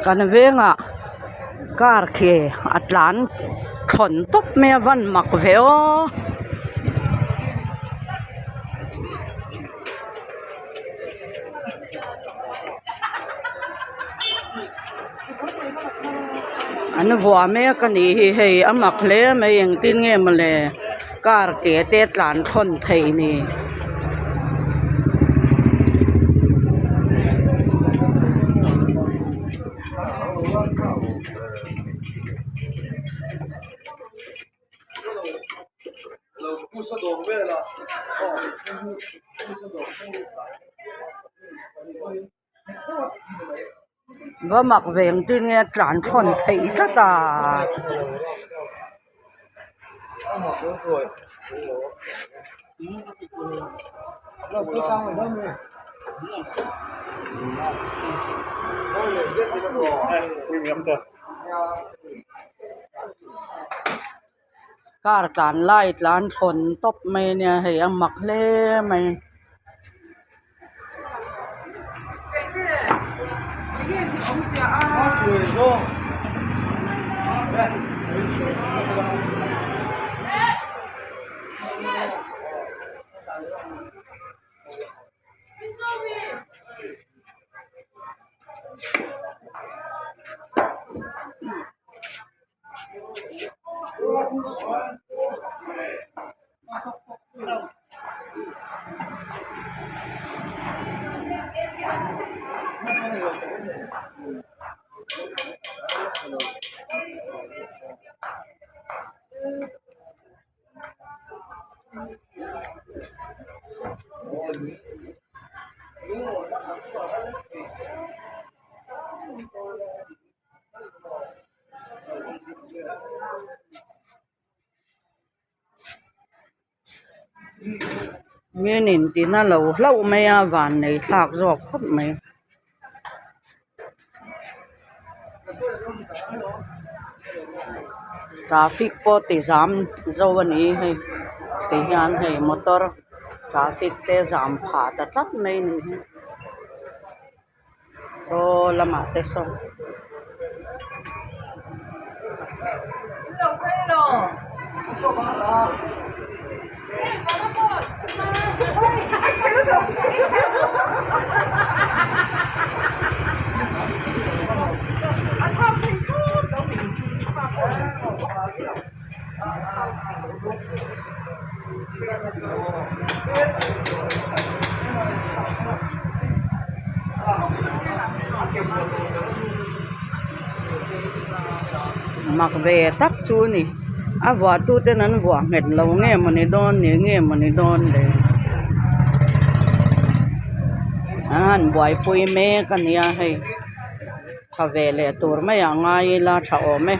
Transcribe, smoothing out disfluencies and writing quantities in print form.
Kan vengah car khi a tlan thlawn tawp mai a van mak ve aw. An vuah mek a nih hi hei a mak hle mai engtin nge mawle car ke te tlan thlawn theih ni. Va mak ve engtin nge a tlan thawn theih tlat a. Car tlan lai tlan thawn tawp mai ania hei a mak hle mai. Min intina lo hlauh mai a van nei thlak zawk khawp mai. Traffic pawh ti zam zo a ni hei ti hian hei motor traffic te zam phah ta tlat mai a ni hi saw lamah te sawn. Mak ve tak chu a ni a vuah tu ten an vuah nghet lo nge mawni dawn ni nge mawni dawn le an han buaipui mek a nia hei tha ve leh tur mai ah ngai ila tha awm e.